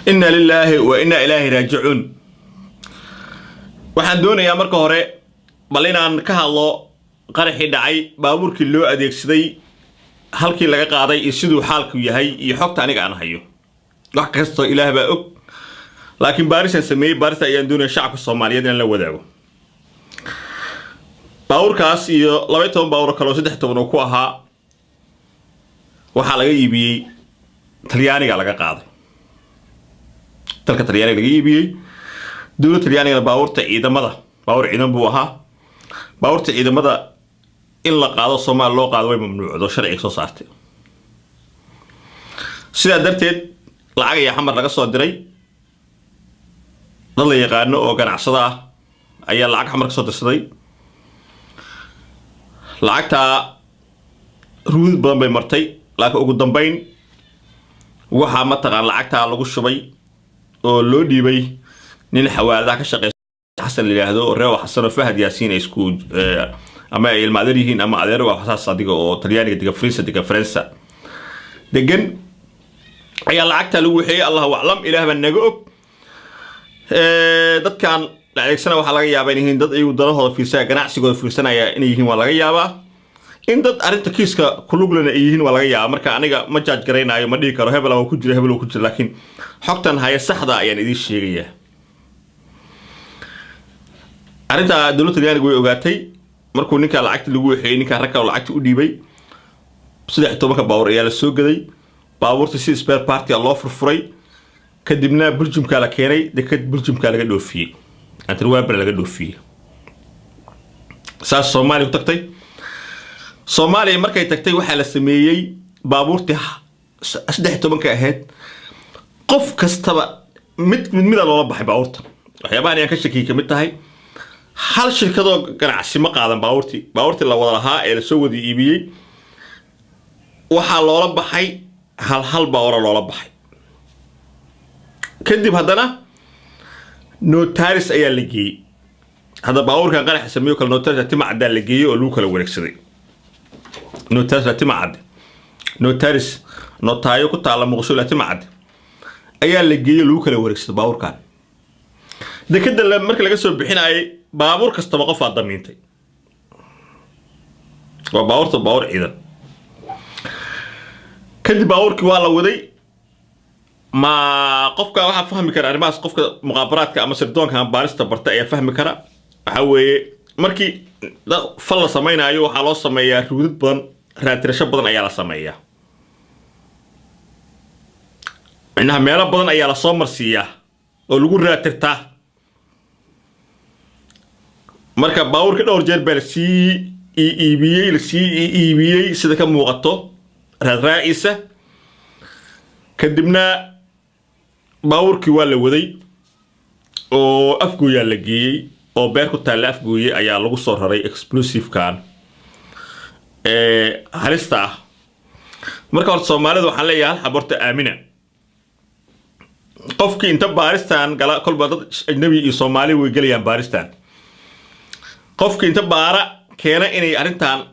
Inna lilaahi wa inna ilaahi raajicuun. Waxaan doonayaa marka hore bal inaan ka hadlo qaraxii dhacay, baabuurkii loo adeegsaday, halkii laga qaaday iyo siduu xaalku yahay iyo xogta aniga aan hayo. Wax kastoo Ilaah baa og, laakiin baarisaan sameeyey, baarista ayaan doonaya shacabka Soomaaliyeed inaan la wadaago. Baabuurkaas iyo 12 baabuur kale oo 13 uu ku ahaa waxaa laga iibiyey Talyaaniga, laga qaaday dalka Talyaaniga laga iibiyey. Dowladda Talyaanigana baabuurta ciidamada, baabuur ciidan buu ahaa, baabuurta ciidamada in la qaado, Soomaaliya loo qaado, way mamnuucdo, sharciga soo saartay. Sidaa darteed lacag ayaa Xamar laga soo diray. Dad la yaqaano oo ganacsado ah ayaa lacag Xamar ka soo dirsaday. Lacagtaa ruudad badan bay martay, laakiin ugu dambeyn waxaa mataqaan lacagtaa lagu shubay oo loo dhiibay nin xawaaladaha ka shaqeysa, Xasan la yidhaahdo, oo Reewa Xasan oo Fahad Yaasiin ay isku ama ay ilma adeer yihiin ama adeer waa saas adiga, oo Talyaaniga dega, Faransa dega, Faransa degan ayaa lacagtaa lagu waxeeyey. Allahu aclam, Ilaah baa naga og. Dadkan la adeegsana waxaa laga yaabaa inay yihiin dad iyagu danahooda fiirsanaya, ganacsigooda fiirsanaya inay yihiin waa laga yaabaa. In dad arrinta kiiska kuluglana ay yihiin waa laga yaabaa. Marka aniga ma judge garaynaayo, ma dhihi karo hebel waa ku jira, hebel waa ku jira, laakiin xogtan haya saxda ayaan idiin sheegayaa. Arrinta dowladda Talyaaniga way ogaatay markuu ninkaa lacagta lagu waxeeyey, ninkaa ragka lacagta u dhiibay. 13-ka baabuur ayaa la soo gaday. Baabuurta si spare part ah loo furfuray, kadibna Beljumkaa la keenay, dekad Beljumkaa laga dhoofiyey, Antwerpen laga dhoofiyey. Saas Soomaaliya ku tagtay. Soomaaliya markay tagtay waxaa la sameeyey baabuurtii 13-ka ahayd qof kastaba mid mid mida loola baxay baabuurta. Waxyaabahan ayaan ka shakiyay kamid tahay, hal shirkadoo ganacsi ma qaadan baabuurtii. Baabuurtii la wada lahaa ee lasoo wada iibiyey waxaa loola baxay hal hal baabuura loola baxay. Kadib haddana notaris ayaa la geeyey. Hadda baabuurkan qaraxa sameeyo kale notaris tima caddaa la geeyey oo lagu kala wareegsaday. Notaris tima cadde, notaris notaayo ku taalla Muqdisho, Latima Cadde ayaa la geeyey, lagu kala wareegsaday baabuurkan. Dekeda marka laga soo bixinayay baabuur kastaba qofaa damiintay. Waa baabuurta baabuur ciidan. Kadib baabuurkii waa la waday. Ma qofka waxaa fahmi kara arrimahaas, qofka muqaabaraadka ama sirdoonka ama baarista barta ayaa fahmi kara. Waxaa weeye markii fal la samaynayo waxaa loo sameeyaa ruudad badan, raatirasho badan ayaa la sameeyaa, micnaha meelo badan ayaa lasoo marsiiyaa oo lagu raatirtaa. Marka baabuurka dhowr jeer baa lasii iibiyey, lasii iibiyey sida ka muuqato raadraaciisa. Kadibna baabuurkii waa la waday oo Afgooyaa la geeyey, oo beer ku taalla Afgooye ayaa lagu soo raray explosivekan ee halista ah. Marka horta Soomaalida waxaan leeyahay hal xab horta aamina. Qofkii inta baaristan gala, kolba dad ajnabi iyo Soomaali way gelayaan baaristan, qofkii inta baara keena inay arrintan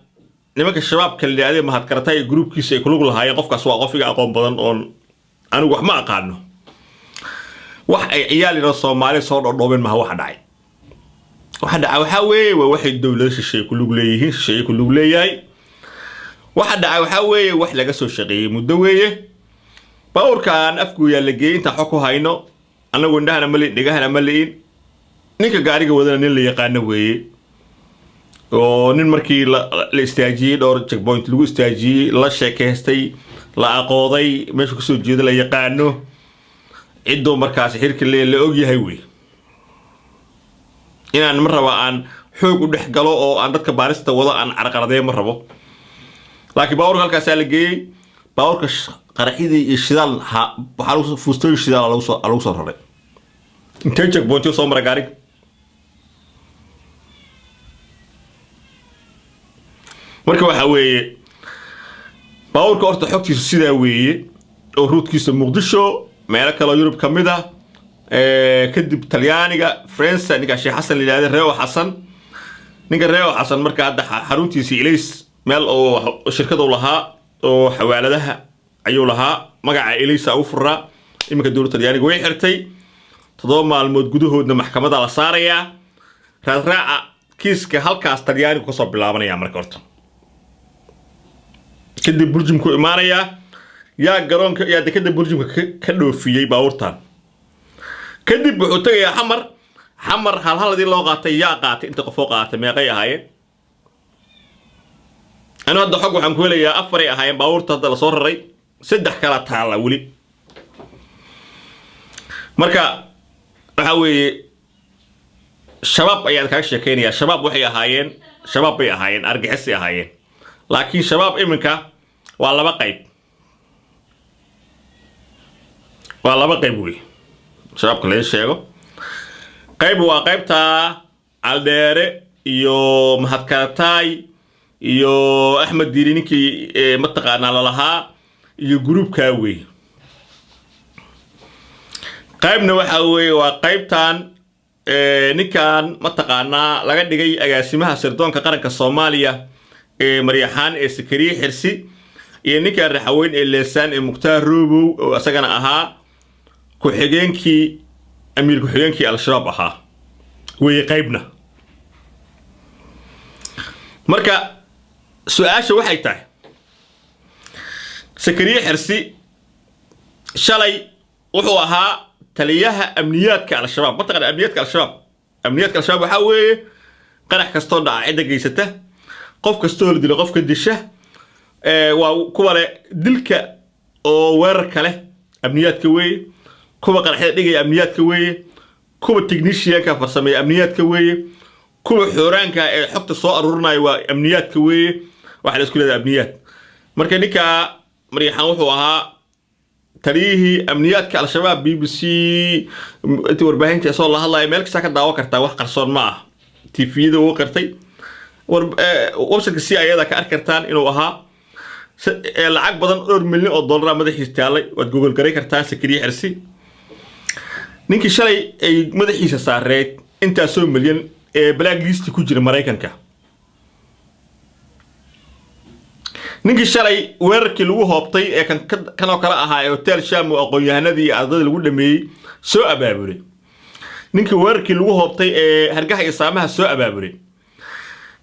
nimanka Shabaabka la yidhahdee Mahadkarata iyo gruubkiisa ay kulug lahaayeen, qofkaas waa qof iga aqoon badan oon anigu wax ma aqaano. Wax ay ciyaal yaro Soomaali soo dhodhoobeen maha. Waxa dhacay, waxa dhacay waxaa weeye waa waxay dowlado shisheeye ku lug leeyihiin, shisheeye ku lug leeyahay. Waxa dhacay waxaa weeye wax laga soo shaqeeyey muddo weeye. Baabuurkan Afguuyaa la geeyey intaan xog ku hayno annagu, indhahana ma li'in, dhegahana ma li'in. Ninka gaariga wadana nin la yaqaano weeye, oo nin markii la istaajiyey, dhowr checkpoint lagu istaajiyey, la sheekaystay, la aqooday, meeshu kasoo jeeda la yaqaano, cidduu markaas xirka le la ogyahay wey. Inaan ma rabo aan xoog u dhex galo oo aan dadka baarista wado aan carqaladeeyo ma rabo, laakiin baabuurka halkaasaa la geeyey. Baabuurka qaraxyadii iyo shidaal waxaa lagu fuustooyin shidaal lagu soo raray. Intee checkpointyo soo mara gaariga? Marka waxaa weeye baabuurka horta xogtiisa sidaa weeye, oo ruudkiisa Muqdisho, meelo kaloo Yurub ka mid ah, kadib Talyaaniga, Faransa. Ninka Sheekh Xasan la yidhahda, Reewo Xasan, ninka Reewo Xasan, marka hadda xaruntiisa Ilays meel oo shirkadu lahaa oo xawaaladaha ayuu lahaa, magaca Ilaysa ugu furaa. Iminka dowladda Talyaaniga way xirtay. 7 maalmood gudahoodna maxkamadda la saarayaa. Raadraaca kiiska halkaas Talyaanigu kasoo bilaabanaya. Marka horta kadib Buljimku imaanayaa. Yaa garoonka, yaa dekada Buljimka ka dhoofiyey baabuurtan? Kadib wuxuu tegayaa Xamar. Xamar halhaladii loo qaatay, yaa qaatay? Inta qofoo qaatay meeqay ahaayeen? Anu hadda xog waxaan ku helayaa afaray ahaayeen baabuurta hadda lasoo raray, saddex kala taalla weli. Marka waxa weeye, Shabaab ayaan kaaga sheekaynayaa. Shabaab waxay ahaayeen, Shabaab bay ahaayeen, argixisay ahaayeen. Laakiin Shabaab iminka waa laba qayb, waa laba qayb wey. Shabaabka laga sheego, qayb waa qaybta Caldheere iyo Mahadkarataay iyo Axmed Diiri, ninkii mataqaanaa lalahaa, iyo gruubkaa wey. Qaybna waxa weeye waa qaybtan ninkan mataqaanaa laga dhigay agaasimaha sirdoonka qaranka Soomaaliya ee Maryaxaan ee Sakariye Xirsi, iyo ninkan Raxaweyn ee Leesaan ee Mukhtaar Robow, oo isagana ahaa ku-xigeenkii, amiir ku-xigeenkii Al-Shabaab ahaa weeye qaybna. Marka su-aasha waxay tahay, Sakariye Xirsi shalay wuxuu ahaa taliyaha amniyaadka Al-Shabaab. Mataqana amniyaadka Al-Shabaab? Amniyaadka Al-Shabaab waxaa weeye qarax kastoo dhaca cidda geysata, qof kastoo la dilo qofka disha, waa kuwa leh dilka oo weerarka leh, amniyaadka weeye. Kuwa qaraxyada dhigaya amniyaadka weeye. Kuwa technicianka farsameeya amniyaadka weeye. Kuwa xooraanka ee xogta soo aruurinaya waa amniyaadka weeye. Waxaa la isku leedahay amniyaad. Marka ninka Maryaxaan wuxuu ahaa taliyihii amniyaadka Al-Shabaab. BBC intii warbaahinta isagoo la hadlaya meel kasta ka daawan kartaa, wax qarsoon ma ah. TV-yada uu qirtay, websiteka si ayada ka arki kartaan inuu ahaa. Lacag badan, dhowr milyan oo dollar madaxiisa taalay, waad google garay kartaan. Sakariye Xirsi, ninkii shalay ay madaxiisa saareed intaasoo milyan ee black list ku jira Maraykanka, ninkii shalay weerarkii lagu hoobtay ee kan kanoo kale ahaa ee Hotel Sham oo aqoon-yahanadii iyo ardadii lagu dhameeyey soo abaabulay, ninkii weerarkii lagu hoobtay ee Hargaha iyo Saamaha soo abaabulay,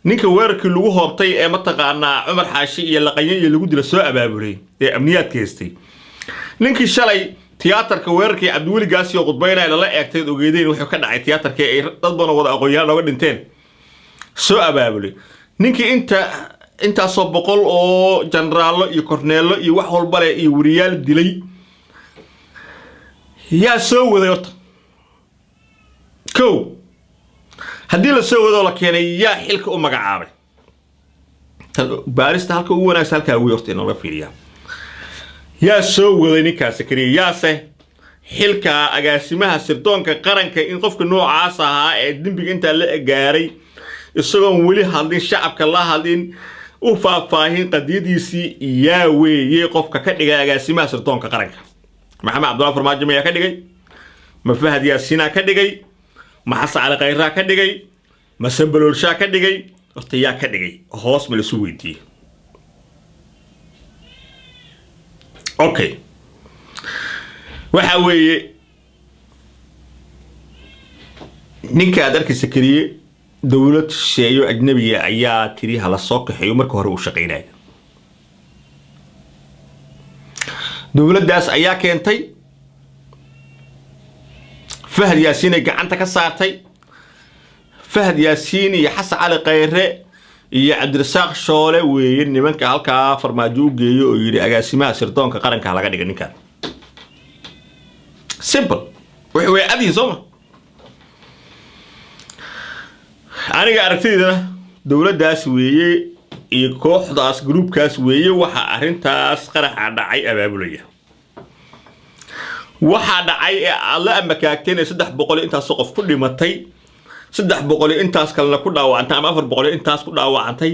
ninka weerarkii lagu hoobtay ee mataqaanaa Cumar Xaashi iyo Laqanyo iyo lagu dila soo abaabulay ee amniyaadka haystay, ninkii shalay tiyaatarka weerarkii Cabdiweli Gaasi oo khudbaynaya lala eegtay, ad ogeedeen wuxuu ka dhacay tiyaatarka, ay dad badan oo wada aqoon-yahan nooga dhinteen soo abaabulay, ninkii inta intaasoo boqol oo jenaraallo iyo korneello iyo wax walba leh iyo weriyaal dilay, yaa soo waday horta? Kow, haddii la soo wadoo la keenay, yaa xilka u magacaabay? Baarista halka ugu wanaagsan halkaa wey horta inooga fiiriyaa. Yaa soo waday ninkaasi keliya? Yaase xilka agaasimaha sirdoonka qaranka in qofka noocaas ahaa ee dembiga intaa la gaaray, isagoon weli hadlin, shacabka la hadlin, u faahfaahin qadiyadiisii, yaa weeye qofka ka dhigay agaasimaha sirdoonka qaranka? Maxamed Cabdullahi Farmaajo mayaa ka dhigay? Ma Fahad Yaasiinaa ka dhigay? Ma Xasan Cali Khayraa ka dhigay? Ma Sambaloolshaa ka dhigay? Horta yaa ka dhigay? Hoos ma lasu weydiiyey? Okay, waxa weeye, ninka aad arkaysa keliye, dowlad shisheeyo ajnabiga ayaa tiri hala soo kaxeeyo. Marka hore uu shaqaynaya dowladdaas ayaa keentay. Fahad Yaasiinay gacanta ka saartay. Fahad Yaasiin iyo Xasan Cali Khayre iyo Cabdirasaaq Shoole weeye nimanka halkaa Farmaajo u geeyo oo yidhi agaasimaha sirdoonka qaranka laga dhiga ninkan. Simple, way cadyihin, soo ma? Aniga aragtideydana dowladdaas weeye iyo kooxdaas, gruubkaas weeye waxa arrintaas qaraxa dhacay abaabulaya. Waxaa dhacay ee aad la amakaagteen ee 300 intaasoo qof ku dhimatay, 300 intaas kalena ku dhaawacantay, ama 400 intaas ku dhaawacantay,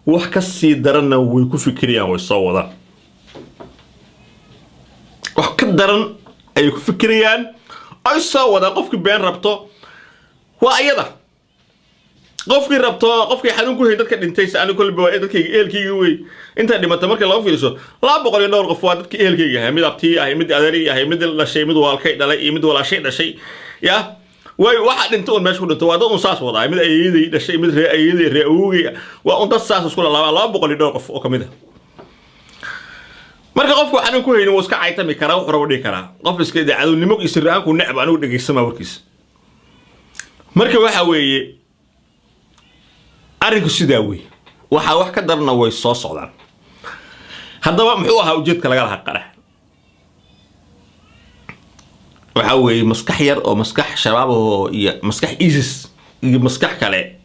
wax ka sii daranna way ku fikirayaan, way soo wadaan. Wax ka daran ayay ku fikirayaan, ay soo wadaan. Qofkii been rabto waa iyada. Qofkii rabto, qofkii xanuun ku hayn dadka dhintay, se anigu kolba waa dadkayga, ehelkayga wey. Inta dhimata markii loo fiiriso, 200 iyo dhowr qof waa dadkii ehelkayga ahay, mid abtii ahay, mid adeerii ahay, mid dhashay, mid walaalkay dhalay iyo mid walaashay dhashay. Ya way waxa dhinta un meesha ku dhinta waa dad un saas wada, mid ayeeyaday dhashay, mid ree ayeeyaday, ree awowgay, waa un dad saas isku lalaabaa, 200 iyo dhowr qof oo kamid ah. Marka qofku xanuun ku haynin wuu iska caytami karaa, wuxuu rabo dhihi karaa. Qof iska cadownimo iyo sirra-aanku necb, anigu dhegaysama warkiisa. Marka waxa weeye, arrinku sidaa wey, waxaa wax ka darana way soo socdaan. Haddaba muxuu ahaa ujeedka laga lahaa qarax? Waxa weeye maskax yar oo maskax Shabaab oo iyo maskax ISIS iyo maskax kale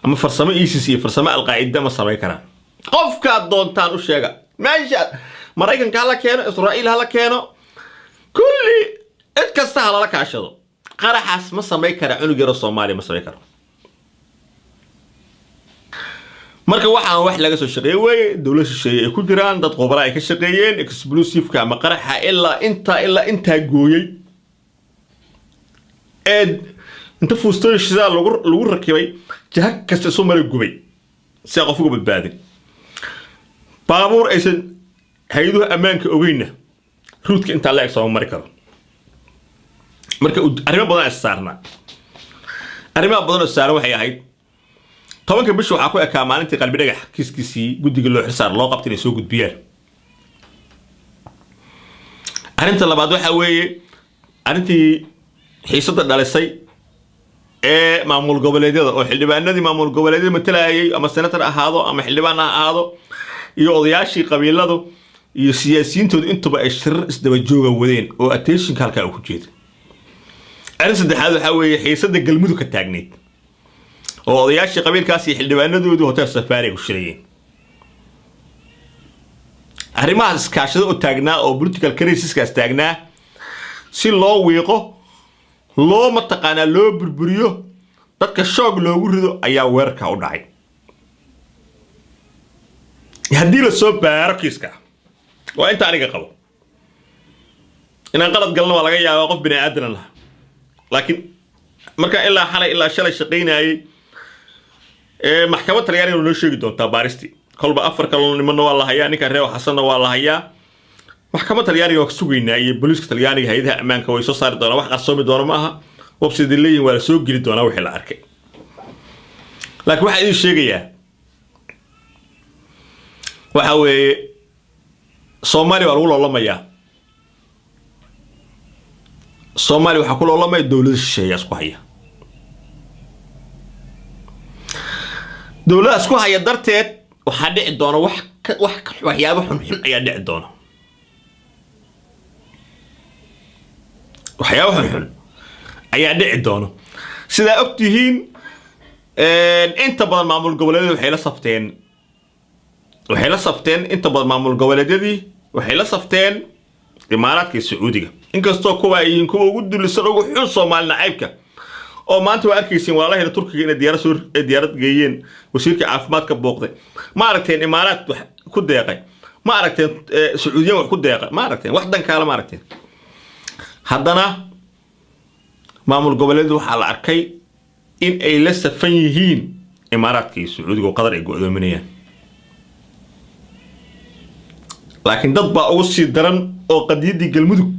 ama farsamo ISIS iyo farsamo Alqaacida ma samayn karaan. Qofkaad doontaan u sheega, meesha Maraykanka hala keeno, Israa'iil hala keeno, kulli cid kasta ha lala kaashado, qaraxaas ma samayn kara cunug yaroo Soomaaliya, ma samayn karo. Marka waxaan wax laga soo shaqeeye weeye, dowlad shisheeye ay ku jiraan, dad khubara ay ka shaqeeyeen. Explosiveka ama qaraxa ilaa intaa ilaa intaa gooyey ee inta fuustooyin shidaal lagu rakibay, jaha kasta isu mara gubay si aan qof uga badbaadin, baabuur aysan hay-aduhu ammaanka ogeynna routeka intaa la eg sooma mari karo. Marka arrimo badan is saarnaa, arrimaha badan oo saaran waxay ahayd, 10-ka bisha waxaa ku ekaa maalintii Qalbi Dhagax kiiskiisii guddiga loo xilsaar loo qabtay inay soo gudbiyaan. Arrinta labaad waxaa weeye arrintii xiisadda dhalisay ee maamul goboleedyada, oo xildhibaanadii maamul goboleedyada matalayay, ama senator ahaado ama xildhibaan ha ahaado, iyo odayaashii qabiiladu iyo siyaasiyiintoodu intuba ay shirar isdaba jooga wadeen oo attentionka halkaa uu ku jeeda. Arrin saddexaad waxaa weeye xiisadda Galmudug ka taagneyd oo odayaashii qabiilkaas iyo xildhibaanadoodu Hotel Safari ay ku shirayeen. Arrimahaas iskaashado oo taagnaa oo political crisiskaas taagnaa, si loo wiiqo, loo mataqaanaa loo burburiyo, dadka shoog loogu rido, ayaa weerarka u dhacay. Haddii la soo baaro kiiska, waa inta aniga qabo, inaan qalad galno waa laga yaabaa, qof bini aadana laha, laakiin markaan ilaa xalay ilaa shalay shaqaynayay, maxkamad Talyaaniga noo sheegi doontaa baaristii. Kolba afar kaloo nimanna waa la hayaa, ninka reew Xasanna waa la hayaa. Maxkamad Talyaaniga waa ka sugaynaa iyo booliiska Talyaaniga, hay-adaha ammaanka way soo saari doonaa. Wax qarsoomi doona ma aha, website leeyihin waa la soo geli doonaa wixii la arkay. Laakiin waxaa idin sheegayaa waxa weeye, Soomaaliya waa lagu loolamayaa. Soomaaliya waxaa ku loolamaya dowlada shisheeya isku haya. Dowladda isku haya darteed waxaa dhici doona wax waxyaabo xunxun ayaa dhici doona, waxyaabo xunxun ayaa dhici doona. Sidaa og tihiin, inta badan maamul goboleedyada waxay la safteen, waxay la safteen, inta badan maamul goboleedyadii waxay la safteen Imaaraadka iyo Sacuudiga, inkastoo kuwa ay yihiin kuwa ugu dulisan, ugu xun Soomaali nacaybka, oo maanta waa arkaysiin walaalahayna Turkiga inay diyaarad soo ay diyaarad geeyeen, wasiirka caafimaadka booqday. Ma aragteen Imaaraad wax ku deeqay? Ma aragteen Sacuudiyan wax ku deeqay? Ma aragteen wax dankaala? Ma aragteen? Haddana maamul goboleedyadu waxaa la arkay in ay la safan yihiin Imaaraadka iyo Sacuudiga oo Qatar ay go'doominayaan. Laakiin dad baa ugu sii daran oo qadiyaddii Galmudug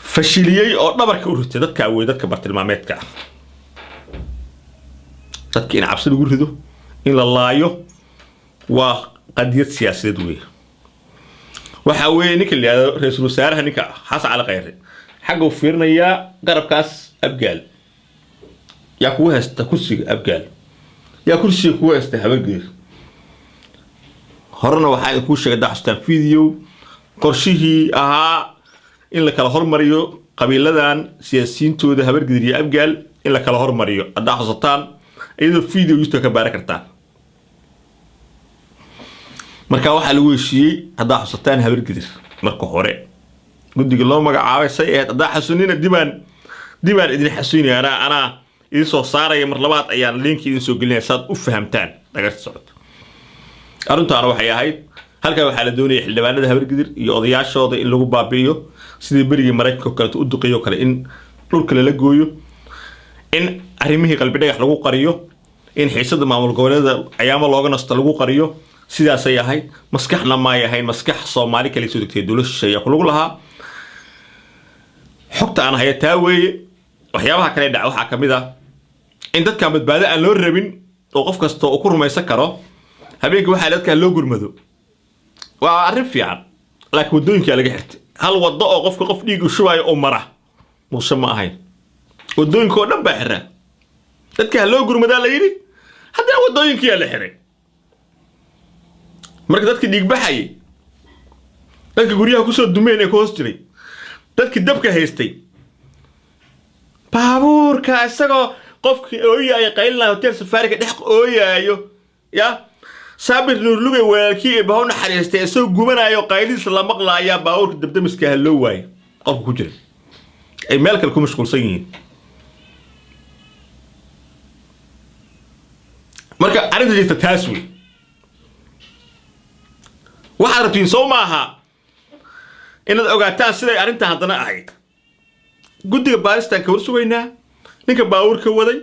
fashiliyey oo dhabarka u ritay. Dadka awey, dadka bartilmaameedka ah, dadka in cabsi lagu rido, in la laayo, waa qadiyad siyaasadeed weeye. Waxa weeye ninka la yihahdo ra-iisul wasaaraha, ninka Xasan Cali Khayre, xagga uu fiirinayaa qarabkaas Abgaal. Yaa kugu haysta kursiga Abgaal? Yaa kursiga kugu haysta Habargeer? Horena waxaa idin kuu sheegay daxustaan video, qorshihii ahaa in la kala hormariyo qabiiladan siyaasiyiintooda, Habargedir iyo Abgaal, in la kala hormariyo, haddaa xusataan, iyadoo video YouTube ka baaran kartaan. Marka waxaa lagu heshiiyey, haddaa xusataan, Habargedir marka hore guddiga loo magacaabay say ahayd. Haddaa xasunina, dibaan idin xasuunaya, anaa idin soo saaraya. Mar labaad ayaan linki idin soo gelinaya saad u fahamtaan dhagarta socota. Arrintaana waxay ahayd, halkan waxaa la doonaya xildhibaanada Habargidir iyo odayaashooda in lagu baabi'iyo, sidii berigii Maraykanka oo kaleeto u duqeeyo kale, in dhulka lala gooyo. In arrimihii Qalbi Dhagax lagu qariyo, in xiisada maamul goboleeda ayaamo looga nasto lagu qariyo, sidaasay ahayd. Maskaxna maay ahayn maskax Soomaali kale soo degtay, dowlad shisheeye ku lagu lahaa. Xogta aan haya taa weeye. Waxyaabaha kale dhaca waxaa ka mid ah in dadkan badbaado aan loo rabin oo qof kasta uu ku rumaysan karo. Habeenkii waxaa dadkaa loo gurmado, waa arrin fiican, laakiin waddooyinkaa laga xirtay. Hal waddo oo qofka qof dhiig u shubayo oo mara Muqdisho ma ahayn. Waddooyinka oo dhan baa xiraa. Dadka ha loo gurmadaa la yidhi, haddana waddooyinkiyaa la xiray. Marka dadka dhiigbaxayay, dadka guryaha kusoo dumeen ee ku hoos jiray, dadkii dabka haystay, baabuurka isagoo qofkii ooyaayo, qaylinaya, hotel Safaariga dhex ooyaayo, ya Saabir Nuurlugay walaalkii ee baha u naxariistay, isagoo gubanayo, qaylidiisa la maqlaayaa, baabuurka dabdamiska ha loo waayay qofka ku jira, ay meel kale ku mashquulsan yihiin. Marka arrinta jirta taas wey. Waxaad rabtiin soo maaha inaad ogaataan siday arrintan haddana ahayd? Guddiga baaristaan ka war sugaynaa. Ninka baabuurka waday,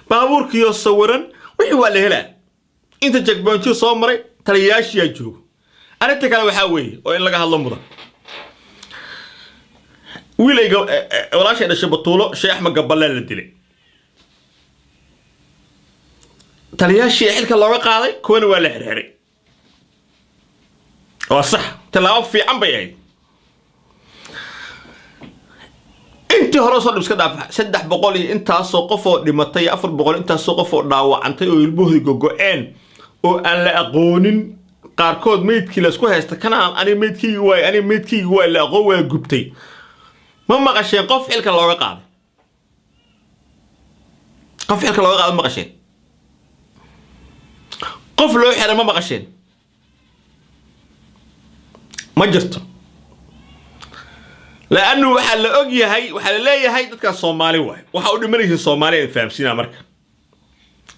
baabuurkiioo sawiran, wixii waa la helaa. Inta checkpoint-yo soo maray, taliyayaashiyaa joogo. Arrinta kale waxaa weeye oo in laga hadlo mudan, wiilayga walaashay dhashay Batuulo Sheekh Axmed Gaballe la dilay. Taliyaashii xilka looga qaaday, kuwana waa la xirxiray. Waa sax, tallaabo fiican bay ahayd. Intii hore soo dhib iska dhaaf, 300 iyo intaasoo qof oo dhimatay iyo 400 intaasoo qof oo dhaawacantay oo ilmahoodii gogo-een oo aan la aqoonin, qaarkood meydkii laysku haysta, kana aan aniga meydkaygi waay, aniga meydkaygi waay, la aqoon waa gubtay. Ma maqasheen qof xilka looga qaaday? Qof xilka looga qaaday ma maqasheen? Qof loo xiray ma maqasheen? Ma jirto. Laannu waxaa la og yahay, waxaa la leeyahay dadkaas Soomaali waay. Waxa u dhimanaysa Soomaali aan fahamsiinaa. Marka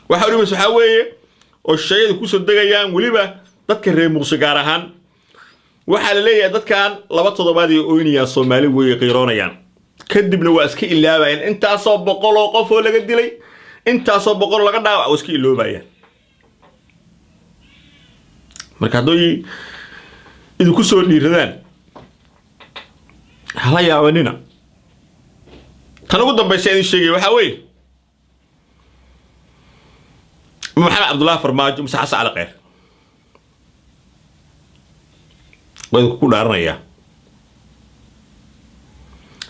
waxa u dhimanaysa waxaa weeye oo shisheeyada kusoo degayaan, weliba dadka reer Muqdisho gaar ahaan, waxaa la leeyahay dadkan 2 toddobaad ay oynayaan, Soomaali weeye, qiiroonayaan, kadibna waa iska ilaabayaan. Intaasoo boqol oo qof oo laga dilay, intaasoo boqol oo laga dhaawac, waa iska iloobayaan. Marka hadday idinku soo dhiiradaan, hala yaabanina. Tan ugu dambaysa idin sheegaya waxaa weeye, Maxamed Cabdullaahi Farmaajo mise Xasan Cali Kheyr, waa idinku ku dhaaranayaa,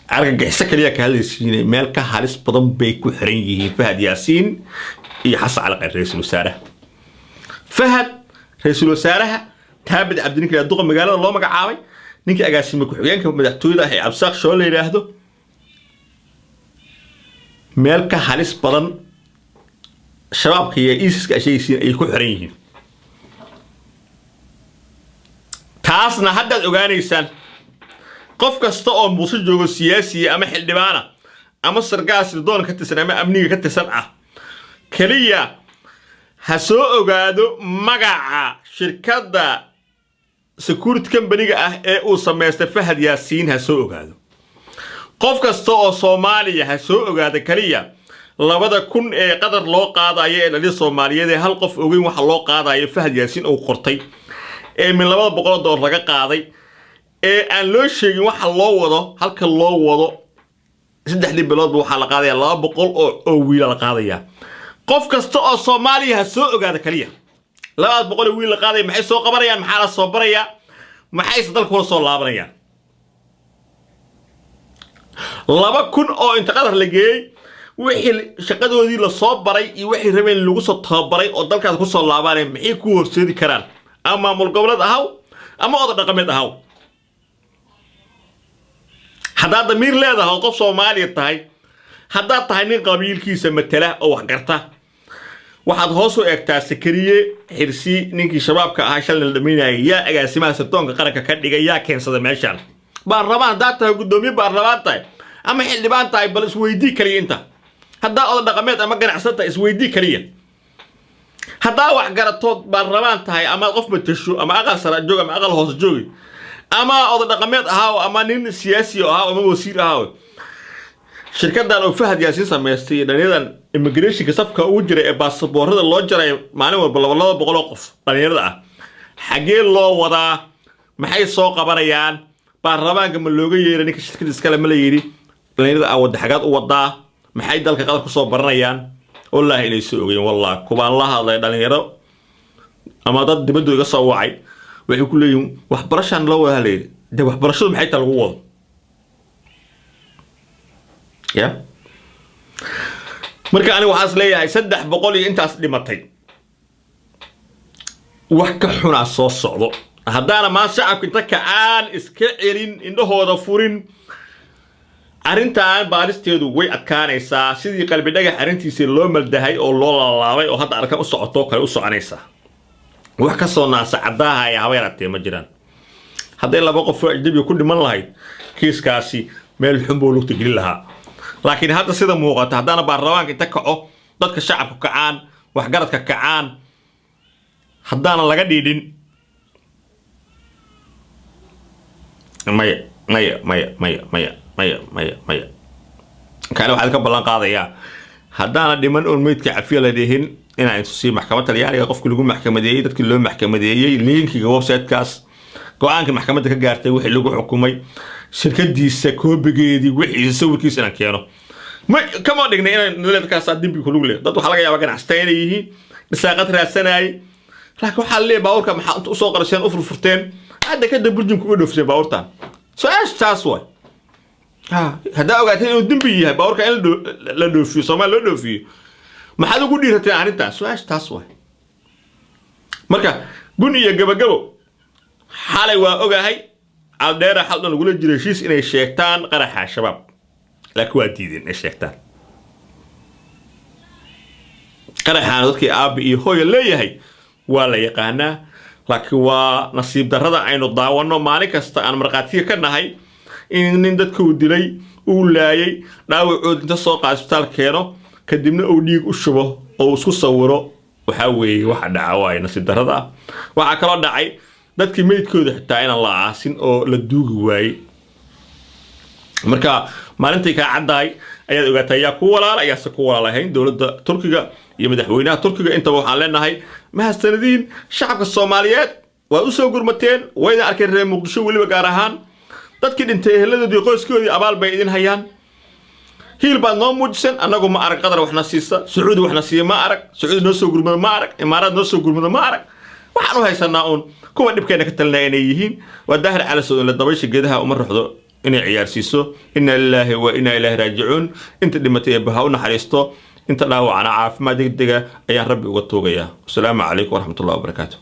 argagixiso kaliya ka hadlaysiine, meel ka halis badan bay ku xiran yihiin Fahad Yaasiin iyo Xasan Cali Kheyr. Ra-iisul wasaaraha Fahad, ra-iisul wasaaraha Taabid Cabdi, ninka duqa magaalada loo magacaabay, ninka agaasime ku-xigeenka madaxtooyada ah ee Cabsaaq Shoo la yidhaahdo, meel ka halis badan Shabaabka iyo ISIS-ka sheegaysiin ay ku xiran yihiin. Taasna haddaad ogaanaysaan. Qof kasta oo Muuse joogo, siyaasiya ama xildhibaana ama sargaal sirdoon ka tirsan ama amniga ka tirsan ah, keliya ha soo ogaado magaca shirkadda security company-ga ah ee uu samaystay Fahad Yaasiin. Ha soo ogaado. Qof kasta oo Soomaaliya ha soo ogaada keliya 2,000 ee Qadar loo qaadayo ee dhalin Soomaaliyeed ee hal qof ogeyn waxa loo qaadayo, Fahad Yaasiin uu qortay, ee min $200 laga qaaday, ee aan loo sheegin waxa loo wado, halka loo wado. 3dii biloodba waxaa la qaadaya 200 oo wiila la qaadaya. Qof kasta oo Soomaaliya ha soo ogaada kaliya 200 oo wiil la qaadaya maxay soo qabanayaan, maxaa la soo barayaa, maxayse dalka kula soo laabanayaan. 2,000 oo inta Qadar la geeyey, wixii shaqadoodii lasoo baray iyo waxay rabeen lagu soo tababaray oo dalkaas kusoo laabanaya, maxay ku horseedi karaan? Ama maamul goboleed ahaw ama oda dhaqameed ahaw, haddaad damiir leedahay oo qof Soomaaliya tahay, haddaad tahay nin qabiilkiisa matala oo wax garta, waxaad hoos u eegtaa Sakariye Xirsi, ninkii Shabaabka ahaa shalay la dhamaynayay. Yaa agaasimaha sirdoonka qaranka ka dhigay? Yaa keensada meeshaan? Baarlamaan haddaad tahay, guddoomiye baarlamaan tahay ama xildhibaan tahay, bal isweydii kaliya inta. Haddaa oda dhaqameed ama ganacsan tahay, isweydii kaliya. Haddaa wax garatood baarlamaan tahay ama qof matasho ama aqal sara joog ama aqal hoose joogi ama oda dhaqameed ahaaw ama nin siyaasi ahaaw ama wasiir ahaaw. Shirkadan oo Fahad Yaasiin samaystay iyo dhallinyaradan immigrationka safka ugu jira ee baasaboorada loo jaray maalin walba 200 oo qof dhallinyarada ah, xaggee loo wadaa? Maxay soo qabanayaan? Baarlamaanka ma looga yeeray ninka shirkada iskale? Ma la yidhi dhallinyarada aa wadda xagaad u wadaa? Maxay dalka Qatar kusoo baranayaan? Wallaahi inay soo ogeyn. Wallah, kubaan la hadlay dhalinyaro ama dad dibaddu iga soo wacay, waxay ku leeyihiin waxbarashaan loo wadaa. Layidhi dee waxbarashadu maxay taa lagu wado ya? Marka aniga waxaas leeyahay 300 iyo intaas dhimatay, wax ka xunaa soo socdo haddaana maan shacabka inta kacaan iska celin, indhahooda furin. Arrintan baaristeedu way adkaanaysaa, sidii Qalbi Dhagax arrintiisii loo maldahay oo loo laalaabay oo hadda arkan u socoto kale u soconaysaa. Wax ka soo naasa caddaahaya haba yaraatee ma jiraan. Hadday laba qof oo ajnabiga ku dhiman lahayd, kiiskaasi meel xun buu lugta gelin lahaa. Laakiin hadda sida muuqata, haddaana baarlamaanka inta kaco, dadka shacabku kacaan, waxgaradka kacaan, haddaana laga dhiidhin, maya, maya, maya, maya, maya, maya, maya, maya. Kaani waxaad ka ballan qaadayaa, haddaana dhiman oon meydka cafiya la dhihin, inaan intusiyo maxkamad Talyaaniga qofkii lagu maxkamadeeyey, dadkii loo maxkamadeeyey, linkiga websitekaas, go-aanka maxkamadda ka gaartay, wixii lagu xukumay, shirkadiisa koobigeedii, wixiisa, sawirkiisa inaan keeno. Ma kama dhignay inaan leedkaasaa dembi kulug leh. Dad waxaa laga yaabaa ganacsataa inay yihiin, dhisaaqad raadsanayay, laakiin waxaa leeyahay baabuurka maxaa inta usoo qarasheen, u furfurteen, hadda kadib burjumka uga dhoofiseen baabuurtan? Su-aasha taas waay. Haddaa ogaateen inuu dembi yahay baabuurka in la dhoofiyo, Soomaaliya loo dhoofiyo, maxaad ugu dhiirateen arrintan? Su-aasha taas waay. Marka gun iyo gabagabo, xalay waa ogahay Caldheera xal dhan lagula jiro heshiis inay sheegtaan qaraxa Al-Shabaab, laakiin waa diideen inay sheegtaan qaraxaana. Dadkii aabi iyo hooya leeyahay waa la yaqaanaa, laakiin waa nasiib darrada aynu daawanno maalin kasta, aan markhaatiga ka nahay in nin dadka uu dilay, uu laayay, dhaawacood inta soo qaad isbitaal keeno, kadibna uu dhiig u shubo oo uu isku sawiro. Waxaa weeye waxa dhaca waaye nasiib darrada ah. Waxaa kaloo dhacay dadkii meydkooda xitaa inaan la aasin oo la duugi waayey. Marka maalintay kaa caddahay ayaad ogaatay ayaa ku walaala, ayaase ku walaalahayn. Dowladda Turkiga iyo madaxweynaha Turkiga intaba waxaan leenahay mahadsanadiin. Shacabka Soomaaliyeed waad usoo gurmateen, wayna arkeen reer Muqdisho weliba, gaar ahaan dadkii dhintay eheladoodii, qoyskoodii abaal bay idin hayaan. Hiil baad noo muujiseen. Annagu ma arag Qatar waxna siisa, Sacuudi waxna siiya ma arag, Sacuudi noo soo gurmado ma arag, Imaaraad noo soo gurmado ma arag. Waxaan u haysanaa uun kuwa dhibkeena ka talinaya inay yihiin. Waa Daahir Calasow in la dabaysha geedaha uma ruxdo inay ciyaarsiiso. Inna lilaahi wa inna ilaahi raajicuun. Inta dhimatay Eebba ha u naxariisto, inta dhaawacana caafimaad degdega ayaan Rabbi uga tuugayaa. Wasalaamu calaykum waraxmatullahi wabarakaatu.